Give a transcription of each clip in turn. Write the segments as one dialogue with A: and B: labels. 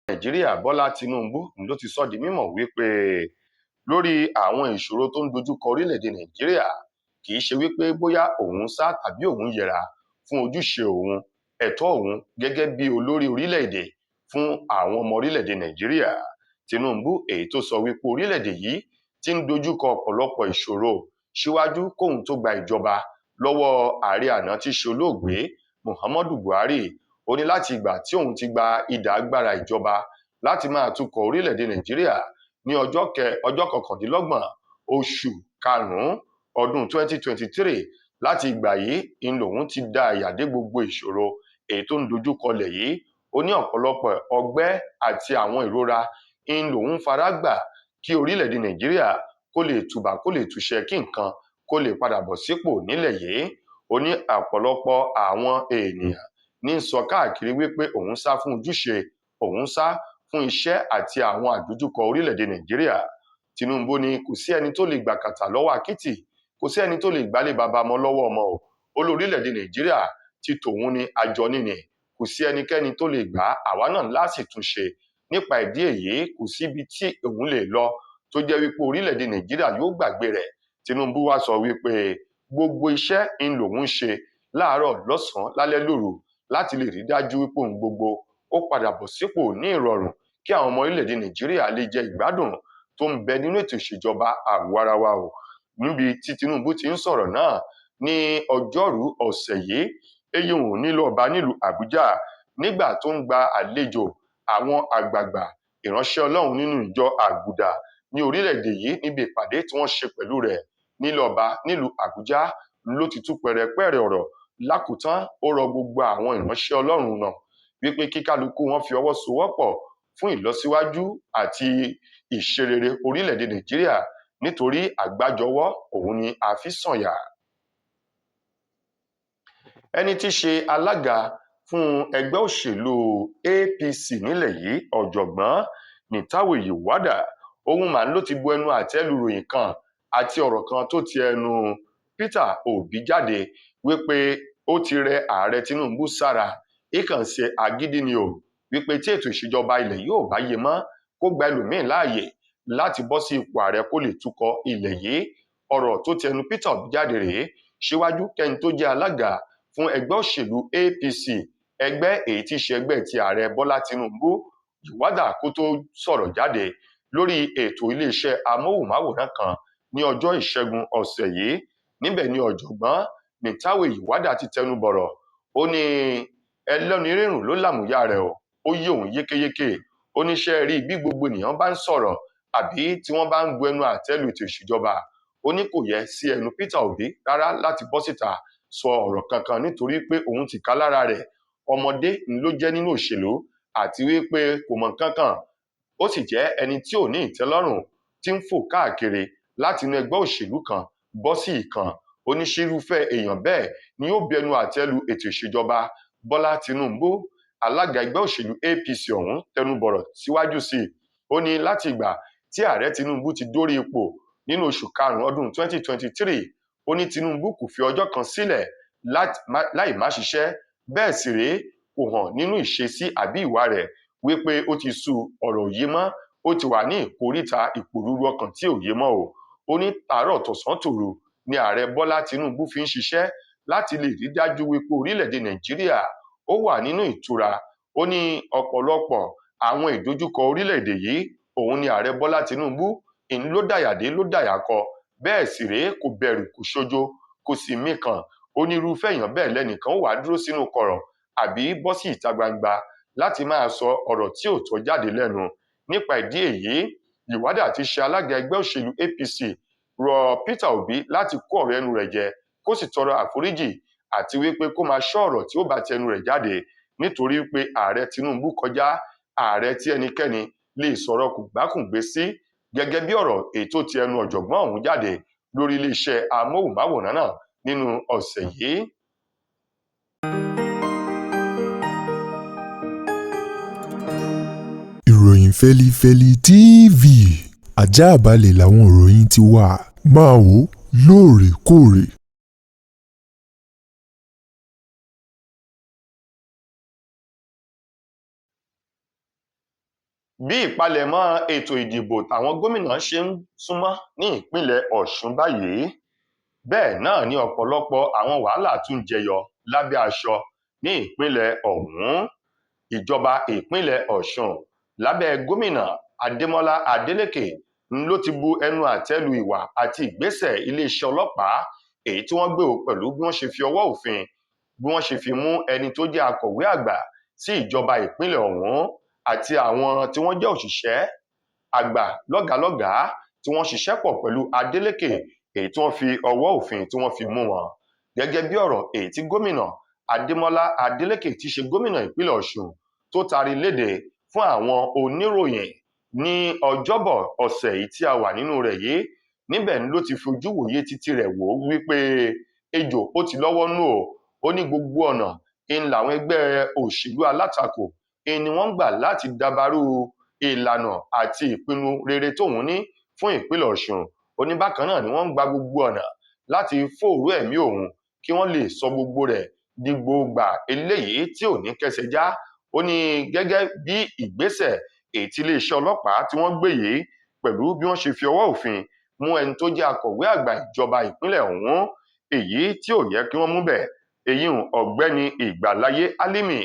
A: Nàìjíríà Bọ́lá Tinubu ló ti sọ di mímọ̀ wípé lórí àwọn ìṣòro tó ń dojúkọ orílẹ̀-èdè Nàìjíríà, kì í ṣe wípé bóyá òun sá tàbí òun yẹra fún ojúṣe òun, ẹ̀tọ́ òun gẹ́gẹ́ bí olórí orílẹ̀-èdè fún àwọn ọmọ orílẹ̀-èdè Nàìjíríà. Tinubu èyí tó sọ wípé orílẹ̀-èdè yìí ti ń dojúkọ ọ̀pọ̀lọpọ̀ ìṣòro síwájú kóun tó gba ìjọba lọ́wọ́ ààrẹ àná tí í ṣe olóògbé Muhammadu Buhari. Ó ní láti ìgbà tí òun ti gba idà agbára ìjọba láti máa tukọ̀ orílẹ̀-èdè Nàìjíríà ní ọjọ́ 29 oṣù karùn-ún ọdún 2023, láti ìgbà yìí ń lòun ti da àyà dé gbogbo ìṣòro èyí tó ń dojúkọ lẹ̀ yìí. Ó ní ọ̀pọ̀lọpọ̀ ọgbẹ́ àti àwọn ìrora ń lòun fara gbà kí orílẹ̀-èdè Nàìjíríà kó lè tùbà, kó lè túṣẹ, kí nǹkan kó lè padà bọ̀ sípò nílẹ̀ yìí. Ó ní ọ̀pọ̀lọpọ̀ àwọn ènìyàn ní sọ káàkiri wípé òun sá fún ojúṣe, òun sá fún iṣẹ́ àti àwọn àdójúkọ orílẹ̀-èdè Nàìjíríà. Tinubu ní kò sí ẹni tó lè gbà kàtà lọ́wọ́ akítì, kò sí ẹni tó lè gbálé baba ọmọ lọ́wọ́ ọmọ o. Ó lórílẹ̀-èdè Nàìjíríà ti tòun ní àjọ nìní, kò sí ẹnikẹ́ni tó lè gbà, àwa náà láti túnṣe. Nípa ìdí èyí, kò síbi tí òun lè lọ tó jẹ́ wípé orílẹ̀-èdè Nàìjíríà yóò gbàgbé rẹ̀. Tinubu wá sọ wípé gbogbo iṣẹ́ ń lòun ṣe láàárọ̀, lọ́sàn-án, lálẹ́, lóru láti lè rí dájú wípé ohun gbogbo ó padà bọ̀ sípò ní ìrọ̀rùn kí àwọn ọmọ orílẹ̀-èdè Nàìjíríà lè jẹ ìgbádùn tó ń bẹ nínú ètò ìṣèjọba àwarawa o. Níbi tí Tinubu ti ń sọ̀rọ̀ náà ní ọjọ́rú ọ̀sẹ̀ yìí, èyí ò nílò ọba nílùú Àbújá nígbà tó ń gba àlejò àwọn àgbààgbà ìránṣẹ́ Ọlọ́run nínú ìjọ Àgùdà ní orílẹ̀-èdè yìí níbi ìpàdé tí wọ́n ṣe pẹ̀lú rẹ̀ nílò ọba nílùú Àbújá ló ti tú pẹ̀rẹ̀pẹ̀rẹ̀ ọ̀rọ̀. Lákòótán, ó rọ gbogbo àwọn ìránṣẹ́ Ọlọ́run náà wípé kí kálukú wọn fi ọwọ́ sowọ́pọ̀ fún ìlọsíwájú àti ìṣerere orílẹ̀-èdè Nàìjíríà, nítorí àgbájọwọ́ òun ni a fi sànyà. Ẹni tí í ṣe alága fún ẹgbẹ́ òṣèlú APC nílẹ̀ yìí, ọ̀jọ̀gbọ́n Nentawe Yilwatda, òun mà ló ti bu ẹnu àtẹ́ lu ìròyìn kan àti ọ̀rọ̀ kan tó ti ẹnu Peter Obi jáde wípé ó ti rẹ ààrẹ Tinubu sára, ìkànṣe agídí ni o, wípé tí ètò ìṣèjọba ilẹ̀ yóò bá yé mọ́, kó gba ẹlòmíín láàyè láti bọ́ sí ipò ààrẹ kó lè tukọ̀ ilẹ̀ yìí. Ọ̀rọ̀ tó ti ẹnu Peter Obi jáde rèé síwájú kẹ́ni tó jẹ́ alága fún ẹgbẹ́ òṣèlú APC, ẹgbẹ́ èyí tí í ṣe ẹgbẹ́ ti ààrẹ Bọ́lá Tinubu, Yilwatda, kó tó sọ̀rọ̀ jáde lórí ètò iléeṣẹ́ amóhùnmáwòrán kan ní ọjọ́ ìṣẹ́gun ọ̀sẹ̀ yìí. Níbẹ̀ ni ọ̀jọ̀gbọ́n Nentawe Yilwatda ti tẹnu bọ̀rọ̀. Ó ní ẹlẹ́nu rírùn ló làmúyá rẹ̀ o, ó yé òun yékéyéké. Ó ní ṣe rí bí gbogbo ènìyàn bá ń sọ̀rọ̀ àbí tí wọ́n bá ń bu ẹnu àtẹ́ lu ètò ìṣèjọba, ó ní kò yẹ sí ẹnu Peter Obi rárá láti bọ́ síta sọ ọ̀rọ̀ kankan, nítorí pé òun ti ká lára rẹ̀, ọmọdé ló jẹ́ nínú òṣèlú àti wípé kò mọ̀ kankan, ó sì jẹ́ ẹni tí ò ní ìtẹ́lọ́rùn tí ń fò káàkiri láti inú ẹgbẹ́ òṣèlú kan bọ́ sí ìkan. Oníṣirúfẹ́ èèyàn bẹ́ẹ̀ ni ó bu ẹnu àtẹ́ lu ètò ìṣèjọba Bọ́lá Tinubu. Alága ẹgbẹ́ òṣèlú APC ọ̀hún tẹnubọ̀rọ̀ síwájú sí i. Ó ní láti ìgbà tí ààrẹ Tinubu ti dórí ipò nínú oṣù karùn-ún ọdún 2023, ó ní Tinubu kò fi ọjọ́ kan sílẹ̀ láì má ṣiṣẹ́, bẹ́ẹ̀ sì rèé kò hàn nínú ìṣesí àbí ìwà rẹ̀ wípé ó ti sú ọ̀rọ̀ òye mọ́, ó ti wà ní ìkóríta ìpòrúru ọkàn tí ò yé mọ́ o. Ó ní tàárọ̀ tọ̀sán tòru ni ààrẹ Bọ́lá Tinubu fi ń ṣiṣẹ́ láti lè rí dájú wípé orílẹ̀-èdè Nàìjíríà ó wà nínú ìtura. Ó ní ọ̀pọ̀lọpọ̀ àwọn ìdojúkọ orílẹ̀-èdè yìí òun ni ààrẹ Bọ́lá Tinubu ń ló dàyàdé ló dàyàkọ, bẹ́ẹ̀ sì rèé kò bẹ̀rù, kò ṣojo, kò sì mikàn. Onírúfẹ́ èèyàn bẹ́ẹ̀ lẹ́nìkan ó wàá dúró sínú kọ̀rọ̀ àbí bọ́ sí ìta gbangba láti máa sọ ọ̀rọ̀ tí ò tọ́ jáde lẹ́nu. Nípa ìdí èyí, Yilwatda ti ṣe alága ẹgbẹ́ òṣèlú APC rọ Peter Obi láti kó ọ̀rọ̀ ẹnu rẹ̀ jẹ, kó sì tọrọ àforíjì àti wípé kó máa ṣọ́ ọ̀rọ̀ tí ó bá ti ẹnu rẹ̀ jáde, nítorí pé ààrẹ Tinubu kọjá ààrẹ tí ẹnikẹ́ni lè sọ̀rọ̀ kùgbákùngbé sí, gẹ́gẹ́ bí ọ̀rọ̀ ètò ti ẹnu ọ̀jọ̀gbọ́n ọ̀hún jáde lórí iléeṣẹ́ amóhùnmáwòrán náà nínú ọ̀sẹ̀ yìí.
B: Ìròyìn Fẹlifẹli TV ajáàbalẹ̀ làwọn ìròyìn ti wà, máa wò ó lóòrèkóòrè.
A: Bí ìpalẹ̀mọ́ ètò ìdìbò táwọn gómìnà ṣe ń súnmọ́ ní ìpínlẹ̀ Ọ̀ṣun báyìí, bẹ́ẹ̀ náà ni ọ̀pọ̀lọpọ̀ àwọn wàhálà tún jẹyọ lábẹ́ aṣọ ní ìpínlẹ̀ ọ̀hún. Ìjọba ìpínlẹ̀ Ọ̀ṣun lábẹ́ gómìnà Adémọ́lá Adélékè ló ti bu ẹnu àtẹ́ lu ìwà àti ìgbésẹ̀ iléeṣẹ́ ọlọ́pàá èyí tí wọ́n gbé o pẹ̀lú bí wọ́n ṣe fi ọwọ́ òfin bí wọ́n ṣe fi mú ẹni tó jẹ́ akọ̀wé àgbà sí ìjọba ìpínlẹ̀ ọ̀hún àti àwọn tí wọ́n jẹ́ òṣìṣẹ́ àgbà lọ́gàálọ́gàá tí wọ́n ṣiṣẹ́ pọ̀ pẹ̀lú Adélékè èyí tí wọ́n fi ọwọ́ òfin tí wọ́n fi mú wọn. Gẹ́gẹ́ bí ọ̀rọ̀ èyí tí gómìnà Adémọ́lá Adélékè tí ṣe gómìnà ìpínlẹ̀ Ọ̀ṣun tó taari léde fún àwọn oníròyìn ní Ọjọ́bọ̀ ọ̀sẹ̀ yìí tí a wà nínú rẹ̀ yìí, níbẹ̀ ló ti fojú wòye títí rẹ̀ wò wípé ejò ó ti lọ́wọ́ nú o. Ó ní gbogbo ọ̀nà ń làwọn ẹgbẹ́ òṣèlú alátakò ń ni wọ́n ń gbà láti dabarú ìlànà àti ìpinnu rere tóun ní fún ìpínlẹ̀ Ọ̀ṣun. Ó ní bákan náà ni wọ́n ń gba gbogbo ọ̀nà láti fòòró ẹ̀mí òun kí wọ́n lè sọ gbogbo rẹ̀ di gbòògbà eléyìí tí ò ní kẹsẹ̀ já. Ó ní gẹ́gẹ́ bí ìgbésẹ̀ èyí tí iléeṣẹ́ ọlọ́pàá tí wọ́n gbé yìí pẹ̀lú bí wọ́n ṣe fi ọwọ́ òfin mú ẹni tó jẹ́ akọ̀wé àgbà ìjọba ìpínlẹ̀ ọ̀hún èyí tí ò yẹ kí wọ́n mú bẹ̀, èyí ọ̀gbẹ́ni Ìgbàláyé Álímì.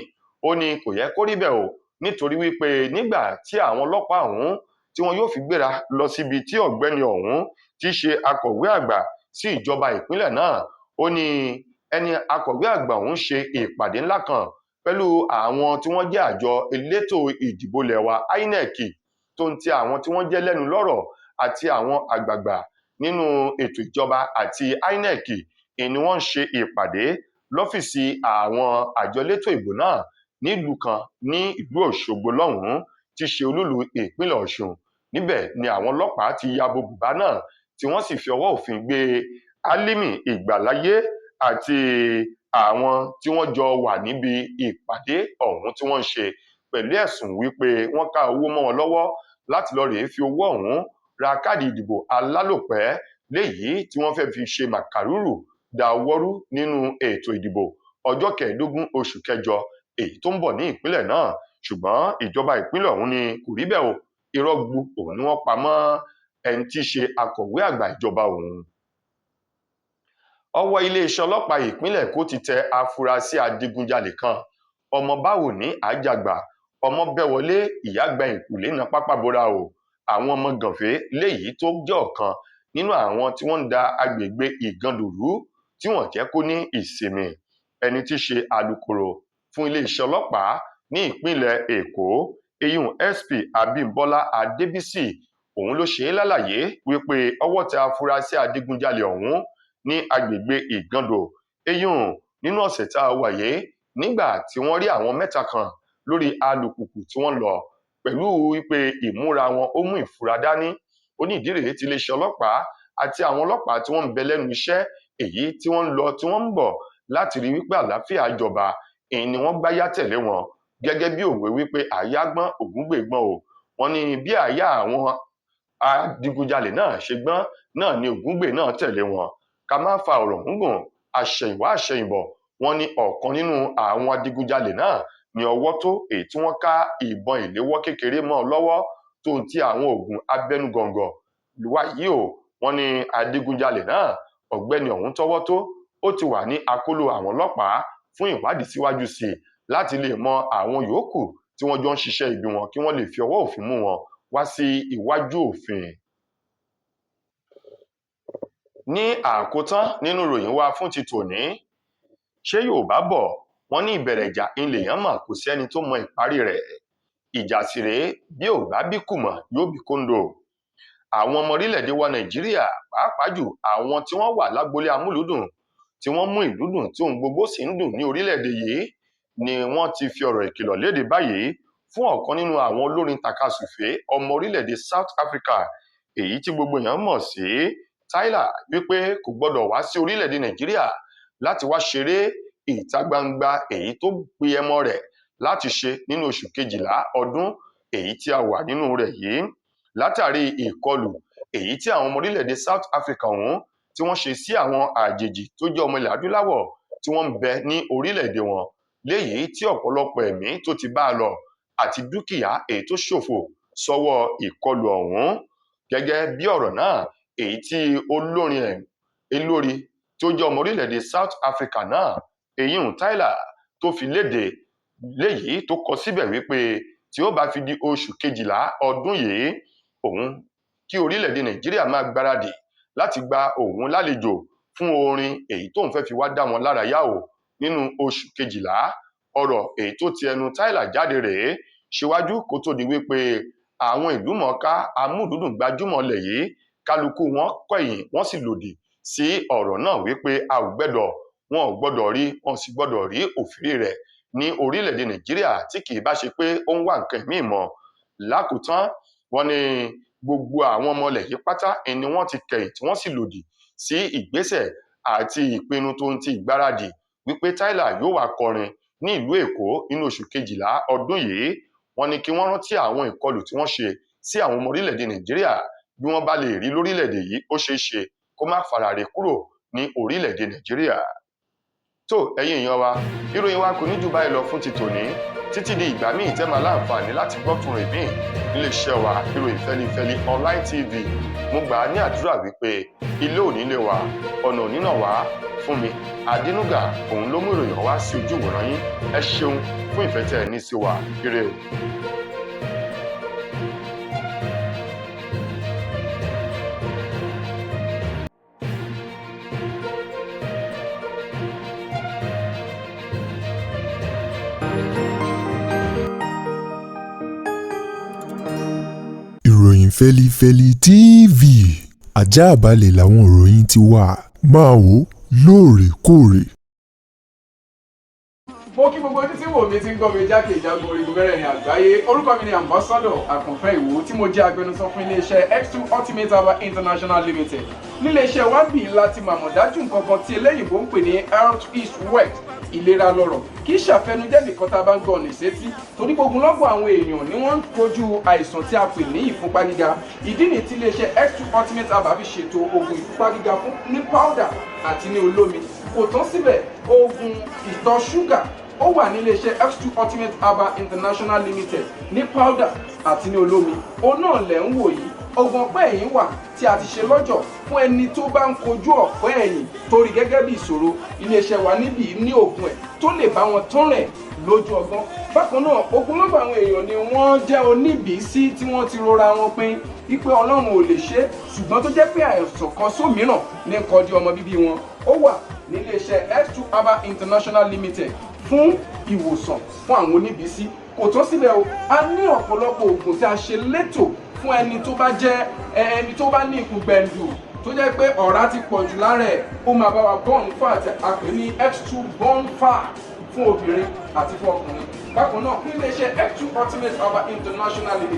A: Ó ní kò yẹ kó rí bẹ́ẹ̀ o, nítorí wípé nígbà tí àwọn ọlọ́pàá ọ̀hún tí wọn yóò fi gbéra lọ síbi tí ọ̀gbẹ́ni ọ̀hún ti ṣe akọ̀wé àgbà sí ìjọba ìpínlẹ̀ náà, ó ní ẹni akọ̀wé àgbà ọ̀hún ṣe ìpàdé ńlá kan pẹ̀lú àwọn tí wọ́n jẹ́ àjọ elétò ìdìbò lẹ̀wà INEC tó ń ti àwọn tí wọ́n jẹ́ lẹ́nu lọ́rọ̀ àti àwọn àgbààgbà nínú ètò ìjọba àti INEC ni wọ́n ń ṣe ìpàdé lọ́fíìsì àwọn àjọ elétò ìbò náà nílùú kan ní ìlú Òṣogbo lọ́hùn-ún tí ṣe olúìlú ìpínlẹ̀ Ọ̀ṣun. Níbẹ̀ ni àwọn ọlọ́pàá ti ya bo bùbá náà tí wọ́n sì fi ọwọ́ òfin gbé Álímì Ìgbàláyé àti àwọn tí wọ́n jọ wà níbi ìpàdé ọ̀hún tí wọ́n ń ṣe pẹ̀lú ẹ̀sùn wípé wọ́n ká owó mọ́ wọn lọ́wọ́ láti lọ rèé fi owó ọ̀hún ra káàdì ìdìbò alálòpẹ́ léyìí tí wọ́n fẹ́ fi ṣe màkàrúrù da ọwọ́rú nínú ètò ìdìbò ọjọ́ kẹẹ̀ẹ́dógún oṣù kẹjọ èyí tó ń bọ̀ ní ìpínlẹ̀ náà. Ṣùgbọ́n ìjọba ìpínlẹ̀ ọ̀hún ni kò rí bẹ́ẹ̀ o, irọ́ gbu òun ni wọ́n pa mọ́ ẹni tí í ṣe akọ̀wé àgbà ìjọba òun. Ọwọ́ iléeṣẹ́ ọlọ́pàá ìpínlẹ̀ Èkó ti tẹ afurasí adigunjalè kan, ọmọ báwo ní àjàgbà, ọmọ bẹ́wọlé ìyá gba ìkùlé na pápá bora o. Àwọn ọmọ gànfẹ́ léyìí tó jẹ́ ọ̀kan nínú àwọn tí wọ́n ń da agbègbè Ìgàndò rú tí wọ́n jẹ́ kó ní ìsinmi. Ẹni tí í ṣe alukoro fún iléeṣẹ́ ọlọ́pàá ní ìpínlẹ̀ Èkó, eyín SP Abímbọ́lá Adébísì, òun ló ṣe é lálàyé wípé ọwọ́ tẹ afurasí adigunjalè ọ̀hún ní agbègbè Ìgàndò, eyín nínú ọ̀sẹ̀ tá a wà yìí, nígbà tí wọ́n rí àwọn mẹ́ta kan lórí alùpùpù tí wọ́n lọ pẹ̀lú wípé ìmúra wọn ó mú ìfura dání. Ó ní ìdí rèé tí iléeṣẹ́ ọlọ́pàá àti àwọn ọlọ́pàá tí wọ́n ń bẹ lẹ́nu iṣẹ́ èyí tí wọ́n ń lọ tí wọ́n ń bọ̀ láti rí wípé àlàáfíà jọba, èyí ni wọ́n gbáyà tẹ̀lé wọn gẹ́gẹ́ bí òwe wípé àyà gbọ́n Ògúngbè gbọ́n o. Wọ́n ní bí àyà àwọn adigunjalè náà ṣe gbọ́n náà ni Ògúngbè náà tẹ̀lé wọn. Ká má fa ọ̀rọ̀ gúngùn, àṣẹ̀yìnwá àṣẹ̀yìnbọ̀, wọ́n ní ọ̀kan nínú àwọn adigunjalè náà ní ọwọ́ tó èyí tí wọ́n ká ìbọn ìléwọ́ kékeré mọ́ ọ lọ́wọ́ tó ń ti àwọn oògùn abẹnugọ̀ngọ̀ wá yìí o. Wọ́n ní adigunjalè náà ọ̀gbẹ́ni ọ̀hún tọ́wọ́ tó, ó ti wà ní akóló àwọn ọlọ́pàá fún ìwádìí síwájú sí i láti lè mọ àwọn yòókù tí wọ́n jọ ń ṣiṣẹ́ ibi wọn kí wọ́n lè fi ọwọ́ òfin mú wọn wá sí iwájú òfin. Ní àkótán nínú ìròyìn wa fún ti tòní, ṣé Yorùbá bọ̀ wọ́n ní ìbẹ̀rẹ̀ ìjà ńlẹ̀yàn mọ̀, kò sẹ́ni tó mọ ìparí rẹ̀. Ìjà sì rèé, bí ò bá bí kùmọ̀ yóò bí kóńdò. Àwọn ọmọ orílẹ̀-èdè wa Nàìjíríà, pàápàá jù àwọn tí wọ́n wà lágboolé amúlùúdùn tí wọ́n mú ìlú dùn tí ohun gbogbo sì ń dùn ní orílẹ̀-èdè yìí, ni wọ́n ti fi ọ̀rọ̀ ìkìlọ̀ léde báyìí fún ọ̀kan nínú àwọn olórin tàkasùfé ọmọ orílẹ̀-èdè South Africa èyí tí gbogbo èèyàn mọ̀ sí Tyler wípé kò gbọ́dọ̀ wá sí orílẹ̀-èdè Nàìjíríà láti wá ṣeré ìta gbangba èyí tó pe ẹmọ rẹ̀ láti ṣe nínú oṣù kejìlá ọdún èyí tí a wà nínú rẹ̀ yìí, látàrí ìkọlù èyí tí àwọn ọmọ orílẹ̀-èdè South Africa ọ̀hún tí wọ́n ṣe sí àwọn àjèjì tó jẹ́ ọmọ ilẹ̀ adúláwọ̀ tí wọ́n ń bẹ ní orílẹ̀-èdè wọn, léyìí tí ọ̀pọ̀lọpọ̀ ẹ̀mí tó ti bá a lọ àti dúkìá èyí tó ṣòfò Sọ́wọ́ ìkọlù ọ̀hún, gẹ́gẹ́ bí ọ̀rọ̀ náà èyí tí olórin ẹ̀ elórí tí ó jẹ́ ọmọ orílẹ̀-èdè South Africa náà, èyí Tyla, tó fi léde léyìí tó kọ síbẹ̀ wípé tí ó bá fi di oṣù kejìlá ọdún yìí, òun kí orílẹ̀-èdè Nàìjíríà máa gbáradì láti gba òun lálejò fún orin èyí tóun fẹ́ fi wá dá wọn lárayá o nínú oṣù kejìlá. Ọ̀rọ̀ èyí tó ti ẹnu Tyla jáde rèé síwájú kó tó di wípé àwọn ìlú mọ̀ọ́ká amúlùúdùn gbajúmọ̀ lẹ̀ yìí, kálukú wọn kọ̀yìn, wọ́n sì lòdì sí ọ̀rọ̀ náà wípé a ò gbẹ́dọ̀, wọn ò gbọ́dọ̀ rí, wọn sì gbọ́dọ̀ rí òfìrí rẹ̀ ní orílẹ̀-èdè Nàìjíríà tí kì í bá ṣe pé ó ń wá nǹkan míì mọ́. Lákòótán, wọ́n ní gbogbo àwọn ọmọ ilẹ̀ yìí pátá ni wọ́n ti kẹ̀yìn tí wọ́n sì lòdì sí ìgbésẹ̀ àti ìpinnu tó ń ti ìgbáradì wípé Tyla yóò wá kọrin ní ìlú Èkó nínú oṣù kejìlá ọdún yìí. Wọ́n ní kí wọ́n rántí àwọn ìkọlù tí wọ́n ṣe sí àwọn ọmọ orílẹ̀-èdè Nàìjíríà. Bí wọ́n bá lè rí lórílẹ̀-èdè yìí, ó ṣeé ṣe kó má farare kúrò ní orílẹ̀-èdè Nàìjíríà. Tó ẹ̀yin èèyàn wa, ìròyìn wa kò ní jù báyìí lọ fún ti tòní, títí di ìgbà míì tẹ́ máa láǹfààní láti gbọ́ tún rìn míì nílé iṣẹ́ wa, Ìròyìn Fẹ́lifẹ́li Online TV. Mo gbà á ní àdúrà wípé ilé òní lè wà, ọ̀nà òní náà wá fún mi. Adínúgà òun ló mú ìròyìn wá sí ojú ìwòran yín. Ẹ ṣeun fún ìfẹ́ tẹ́ ẹ ní sí wa. Ire o.
B: Ìròyìn Fẹ́lifẹ́li TV, àjààbálẹ̀ làwọn ìròyìn ti wà. Máa wò lóòrèkóòrè.
C: Mo kí gbogbo ojú tí wò mí, tí ń gbọ́ mi jákè ìjágun orígun mẹ́rẹ̀ẹ̀rin àgbáyé. Orúkọ mi ni Ambassador Àkànfẹ́ Ìwò, tí mo jẹ́ agbẹnusọ fún iléeṣẹ́ X2 Ultimate Herbal International Limited. Níléeṣẹ́ wa ń bì láti màmọ̀ dájú nǹkan kan tí eléyìnbó ń pè ní health is wealth, ìlera lọ́rọ̀. Kì í ṣàfẹnujẹ́ nìkan tá a bá ń gbọ́ ọ̀nà ìsétí, torí gbogbo lọ́gbọ̀ àwọn èèyàn ni wọ́n ń kojú àìsàn tí a pè ní ìfúnpá gíga. Ìdí nìyí tí iléeṣẹ́ X2 Ultimate Herbal fi ṣètò oògùn ìfúnpá gíga fún ní powder àti ní olómi. Kò tán síbẹ̀, oògùn ìtọ̀ ṣúgà ó wà ní iléeṣẹ́ X2 Ultimate Herbal International Limited ní powder àti ní olómi. Òun náà lẹ̀ ń wò yìí. Oògùn ọ̀pẹ́ ẹ̀yìn wà tí a ti ṣe lọ́jọ̀ fún ẹni tó bá ń kojú ọ̀pẹ́ ẹ̀yìn torí gẹ́gẹ́ bí ìṣòro. Iléeṣẹ́ wa níbí ní oògùn ẹ̀ tó lè bá wọn tán rẹ̀ lójú ọgbọ́n. Bákan náà, ogunlọ́gọ̀ àwọn èèyàn ni wọ́n jẹ́ oníbìísí tí wọ́n ti rora wọn pin wípé Ọlọ́run ò lè ṣe é, ṣùgbọ́n tó jẹ́ pé àìsàn kan sómìíràn ní kọjú ọmọ bíbí wọn. Ó wà níléeṣẹ́ X2 Herbal International Limited fún ìwòsàn fún àwọn oníbìísí. Kò tán síbẹ̀ o, a ní ọ̀pọ̀lọpọ̀ oògùn tí a ṣe létò fún ẹni tó bá jẹ́ ẹni tó bá ní ikùn gbẹ̀ǹdù, tó jẹ́ pé ọ̀rá ti pọ̀ jù lára ẹ̀. Ó máa bá wa burn fat, a pè ní X2 burn fat, fún obìnrin àti fún ọkùnrin. Bákan náà, níléeṣẹ́ X2 Ultimate Herbal International Limited.